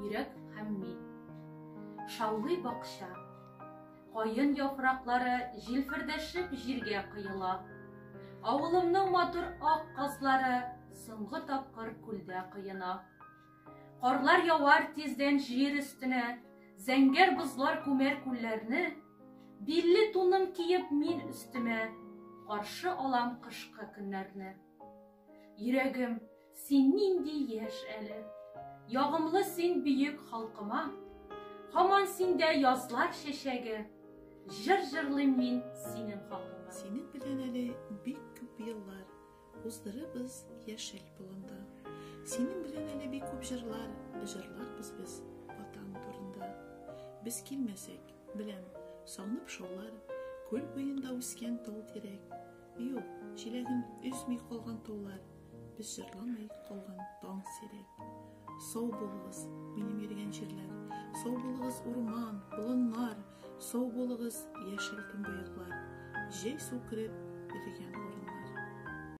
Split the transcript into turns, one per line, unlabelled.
Йөрәк һәм мин. Шаулый бакча. Каен яфраклары җилфердәшеп җиргә коела. Авылымның матур ак казлары соңгы тапкыр күлдә коена. Карлар явар тиздән җир өстенә, зәңгәр бозлар күмәр күлләрне. Билле туным киеп мин өстемә, каршы алам кышкы көннәрне. Йөрәгем, син нинди яшь әле. Ягымлы син бөек халкыма. Һаман синдә язлар чәчәге. Җыр җырлыйм мин синең хакыңа.
Синең белән әле бик күп еллар уздырырбыз яшел болында. Синең белән әле бик күп җырлар җырларбыз без Ватан турында. Без килмәсәк, беләм, сагынып шаулар күл буенда үскән тал тирәк. Юк, җиләген өзми калган таулар, без җырламый калган таң сирәк. Сау булыгыз, минем йөргән җирләр, сау булыгыз, урман, болыннар, сау булыгыз, яшел төнбоеклар, җәй су кереп эрегән урыннар.